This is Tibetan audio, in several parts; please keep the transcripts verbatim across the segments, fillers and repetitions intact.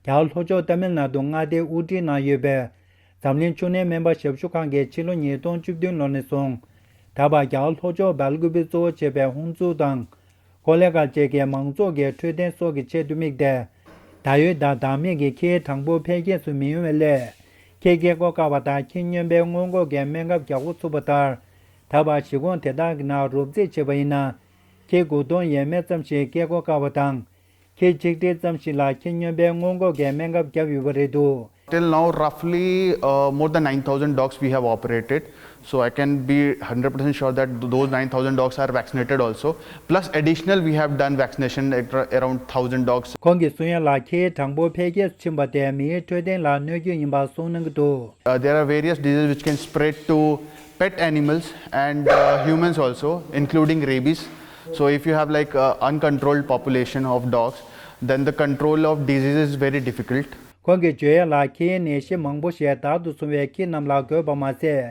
རྒྱ་གར་ལྷོ་ཕྱོགས་ཏ་མིལ་ནཱ་ཌུ་མངའ་སྡེའི་དབུ་ཁྲིད་ནང་ཡོད་པའི་འཛམ་གླིང་ཕྱུགས་ནད་སྨན་པ་ཞབས་ཞུ་ཁང་གིས་ཕྱི་ལོ་ཉིས་སྟོང་བཅུ་བདུན་ལོ་ནས་བཟུང་ད་བར་རྒྱ་གར་ལྷོ་ཕྱོགས་སྦེལ་ཀུ་པེ་གཙོ་བོ་བྱས་པའི་ཧུན་སུར་དང་། ཀོ་ལེ་གྷལ་བཅས་ཀྱི་མང་ཚོགས་ཀྱི་འཕྲོད་བསྟེན་སོགས་ཀྱི་ཆེད་དུ་དམིགས་ཏེ། ད་ཡོད་དང་བདག་མེད་ཀྱི་ཁྱིའི་གྲངས་འབོར་འཕེལ་རྒྱས་སུ་མི་ཡོང་བའི་སླད། ཁྱིའི་སྐྱེ་སྒོ་བཀག་པ་དང་ཁྱི་སྨྱོན་པའི་སྔོན་འགོག་གི་སྨན་ཁབ་རྒྱག་འགོ་ཚུགས་པ་ལྟར། ད་བར་གཞིས་ཁོངས་དེ་དག་གི་ནང་རོབ་རྩིས་བྱས་པ་ཡིན་ན། ཁྱི་དགུ་སྟོང་ཡས་མས་ཙམ་ཞིག་སྐྱེ་སྒོ་བཀག་པ་དང་། ཁྱི་ཆིག་ཁྲི་ཙམ་ཞིག་ལ་ཁྱི་སྨྱོན་པའི་སྔོན་འགོག་གི་སྨན་ཁབ་བརྒྱབ་ཡོད་པ་རེད་འདུག། Till now, roughly uh, more than nine thousand dogs we have operated. So I can be hundred percent sure that th- those nine thousand dogs are vaccinated also. Plus, additional, we have done vaccination at ar- around thousand dogs. ཁོང་གིས་གསུང་ཡ་ལ་ཁྱིའི་གྲངས་འབོར་འཕེལ་རྒྱས་སུ་ཕྱིན་པ་དེ་མིའི་འཕྲོད་བསྟེན་ལ་གནོད་སྐྱོན་ཡིན་པ་གསུངས་གནང་གི་འདུག། Uh, there are various diseases which can spread to pet animals and uh, humans also, including rabies. So if you have like uh, uncontrolled population of dogs, then the control of disease is very difficult. ཁོང་གིས་བརྗོད་ཡ་ལ་ཁྱིའི་ནད་གཞི་མང་པོ་ཞིག་བདག་ཏུ་བཟུང་བའི་ཁྱི་རྣམས་ལ་འགོས་པ་མ་ཟད།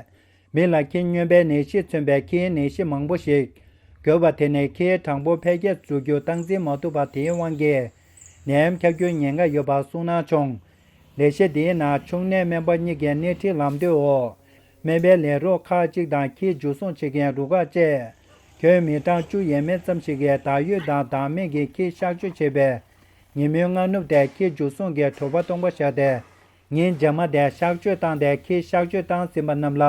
མི་ལ་ཁྱི་སྨྱོན་པའི་ནད་གཞིས་མཚོན་པའི་ཁྱིའི་ནད་གཞི་མང་པོ་ཞིག་འགོས་པ་དེ་ནི་ཁྱིའི་གྲངས་འབོར་འཕེལ་རྒྱས་སུ་འགྲོ་རྒྱུ་སྟངས་འཛིན་མ་ཐུབ་པ་དེའི་དབང་གིས་ནད་ཡམས་ཁྱབ་རྒྱུའི་ཉེན་ཁ་ཡོད་པ་གསུངས་གནང་བྱུང་། ལས་གཞི་འདིའི་ནང་ཕྱུགས་ནད་སྨན་པ་གཉིས་ཀྱི་སྣེ་ཁྲིད་ལམ་སྟོན་འོག་སྨན་པའི་ལས་རོགས་ཁག་ཅིག་དང་ཁྱི་འཇུ་བཟུང་བྱེད་མཁན་རུ་ཁག་བཅས་ཁྱོན་མི་གྲངས་བཅུ་ཡས་མས་ཙམ་ཞིག་གིས་ད་ཡོད་དང་བདག་མེད་ཀྱི་ཁྱི་གཤག་བཅོས་བྱས་པའི་ཉིན་མོའི་སྔ་ནུབ་དེ་ཁྱི་འཇུ་བཟུང་གི་གྲོད་པ་སྟོང་པ་བཞག་སྟེ། ཉིན་རྗེས་མ་དེ་གཤག་བཅོས་བཏང་སྟེ་ཁྱི་གཤག་བཅོས་བཏང་ཟིན་པ་རྣམས་ལ་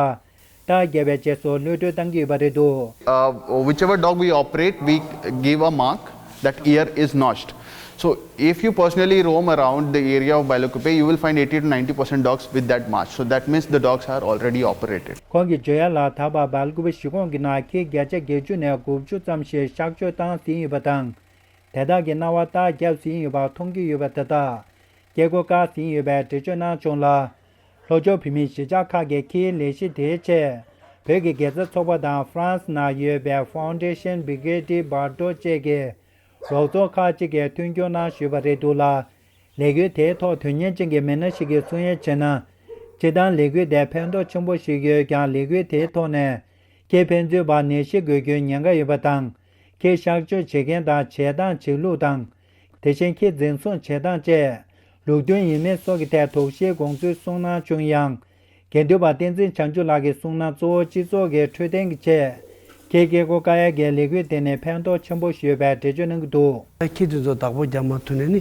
རྟགས་བརྒྱབ་པའི་རྗེས་སུ་གློད་གྲོལ་བཏང་གི་ཡོད་པ་རེད་འདུག། Uh, whichever dog we operate, we give a mark that ear is notched. So, if you personally roam around the area of Bailakupe, you will find eighty to ninety percent dogs with that mark. So, that means the dogs are already operated. ཁོང་གིས་བརྗོད་ཡ་ལ་ད་བར་སྦེལ་ཀུ་པེ་གཞིས་ཁོངས་ཀྱི་ནང་ཁྱི་བརྒྱ་ཆ་བརྒྱད་ཅུ་ནས་དགུ་བཅུ་ཙམ་ཞིག་གཤག་བཅོས་བཏང་ཟིན་ཡོད་པ་དང་། དེ་དག་གི་རྣ་བར་རྟགས་བརྒྱབ་ཟིན་ཡོད་པ་མཐོང་གི་ཡོད་པ་དེ་དག་སྐྱེ་སྒོ་བཀག་ཟིན་ཡོད་པའི་འགྲེལ་བརྗོད་གནང་བྱུང་ལ། ལྷོ་ཕྱོགས་བོད་མིའི་གཞིས་ཆགས་ཁག་གི་ཁྱིའི་ལས་གཞི་དེའི་ཆེད་བོད་ཀྱི་དགེ་རྩ་ཚོགས་པ་དང་ཧྥ་རན་སི་ནང་ཡོད་པའི་Fondation Brigadier Bardot བཅས་ཀྱི་རོགས་ཚོགས་ཁག་ཅིག་གིས་མཐུན་འགྱུར་གནང་ཞུས་པ་རེད་འདུག་ལ། ལས་འགུལ་དེའི་ཐོག་དོན་གཉེར་ཅན་གྱི་མི་སྣ་ཞིག་གིས་གསུང་ཡས་བྱས་ན། སྤྱིར་བཏང་ལས་འགུལ་དེ་ཕན་ཐོགས་ཆེན་པོ་ཞིག་ཡོད་ཀྱང་ལས་འགུལ་དེའི་ཐོག་ནས་ཁྱི་ཕན་ཚུན་བར་ནད་གཞི་འགོས་རྒྱུའི་ཉེན་ཁ་ཡོད་པ་དང་། ཁྱི་གཤག་བཅོས་བྱེད་མཁན་དང་བྱེད་སྟངས་བྱེད་ལུགས་དང་། དེ་བཞིན་ཁྱི་འཛིན་བཟུང་བྱེད་སྟངས་བཅས་ལུགས་མཐུན་ཡིན་མིན་སོགས་ཀྱི་ཐད་དོགས་གཞིའི་དགོངས་ཚུལ་གསུངས་གནང་བྱུང་ཡང་། དགེ་འདུན་པ་བསྟན་འཛིན་བྱང་ཆུབ་ལགས་ཀྱིས་གསུངས་ན་གཙོ་བོ་སྤྱི་ཚོགས་ཀྱི་འཕྲོད་བསྟེན་གྱི་ཆེད་ཁྱི་སྐྱེ་སྒོ་བཀག་ཡ་གི་ལས་འགུལ་དེ་ནི་ཕན་ཐོགས་ཆེན་པོ་ཞིག་ཡོད་པའི་འགྲེལ་བརྗོད་གནང་གི་འདུག། ཁྱི་དེ་ཚོ་བདག་པོ་རྒྱག་མ་ཐུབ་ནས་ནི་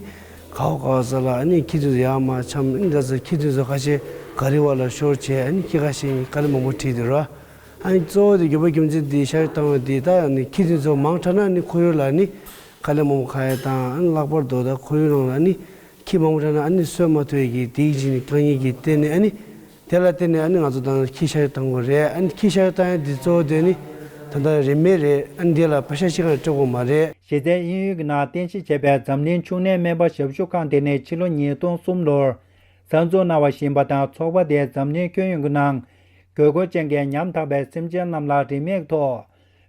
ག་བ་ག་བ་ས་ལ་ཨ་ནི་ཁྱི་དེ་ཚོ་ཡར་མར་འཁྱམས་ཨ་ནི་ད་ཚོ་ཁྱི་དེ་ཚོ་ཁ་ཤས་ག་རི་བ་ལ་ཤོར་བྱས་ཨ་ནི་ཁྱི་ཁ་ཤས་ནི་དཀའ་ལས་མང་པོ་འཕྲད་དེ་ར། ཨ་ནི་གཙོ་བོ་དེ་འགྱོད་པ་རྒྱུ་མཚན་དེ་ཤ་ཡོད་བཏང་བ་དེ་ད་ཨ་ནི་ཁྱི་དེ་ཚོ་མང་དྲགས་ན་ཨ་ནི་ཁོར་ཡུག་ལ་ནི་དཀའ་ལས་མང་པོ་ཁག་ཡ་དང་ཨ་ནི་ལྷག་པར་དུ་ད་ཁོར་ཡུག་ནང་ལ་ཨ་ནི་ཁྱི་མང་པོ་དྲགས་ན་ཨ་ནི་གསོད་མ་ཐུབ་ཡ་གི་དེ་ཡི་ཅིག་ནི་དཀའ་ངལ་གྱི་སྟེང་ནས་ཨ་ནི། དེ་ལ་བརྟེན་ནས་ཨ་ནི་ང་ཚོ་ད་ཁྱི་གཤག་བཏང་དགོས་རེད། ཨ་ནི་ཁྱི་གཤག་བཏང་ཡ་འདི་གཙོ་བོ་དེ་ནི་ད་ལྟ་རིན་མེད་རེད། ཨ་ནི་འདི་ལ་པེ་ཤ་གཅིག་གང་སྤྲོད་དགོས་མ་རེད། གཞི་རྩའི་དབྱིན་ཡུལ་གྱི་ནང་རྟེན་གཞི་བྱས་པའི་འཛམ་གླིང་ཕྱུགས་ནད་སྨན་པ་ཞབས་ཞུ་ཁང་དེ་ནི་ཕྱི་ལོ་ཉིས་སྟོང་གསུམ་ལོར་གསར་འཛུགས་གནང་བ་ཞིག་ཡིན་པ་དང་། ཚོགས་པ་དེས་འཛམ་གླིང་ཁྱོན་ཡོངས་ཀྱི་ནང་དགོས་མཁོ་ཅན་གྱི་ཉམ་ཐག་པའི་སེམས་ཅན་རྣམས་ལ་རིན་མེད་ཐོག་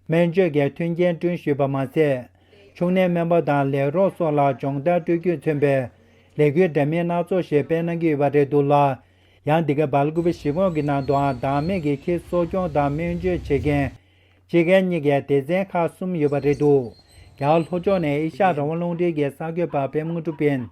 སྨན་བཅོས་ཀྱི་མཐུན་རྐྱེན་བསྐྲུན་ཞུས་པ་མ་ཟད། ཕྱུགས་ནད་སྨན་པ་དང་ལས་རོགས་སོགས་ལ་སྦྱོང་བརྡར་སྤྲོད་རྒྱུས་མཚོན་པའི་ལས་འགུལ་འདྲ་མིན་སྣ་ཚོགས་ཤིག་སྤེལ་གནང་གི་ཡོད་པ་རེད་འདུག་ལ། ཡང་འདི་ག་སྦེལ་ཀུ་པེ་གཞིས་ཁོངས་ཀྱི་ནང་དུའང་བདག་མེད་ཀྱི་ཁྱི་གསོ་སྐྱོང་དང་སྨན་བཅོས་བྱེད་མཁན་སྤྱི་རྒན་གཉིས་ཀྱི་སྡེ་ཚན་ཁག་གསུམ་ཡོད་པ་རེད་འདུག། རྒྱ་གར་ལྷོ་ཕྱོགས་ནས་ཨེ་ཤ་ཡ་རང་དབང་རླུང་འཕྲིན་གྱི་གསར་འགོད་པ་པད་མ་དངོས་གྲུབ་ཡིན།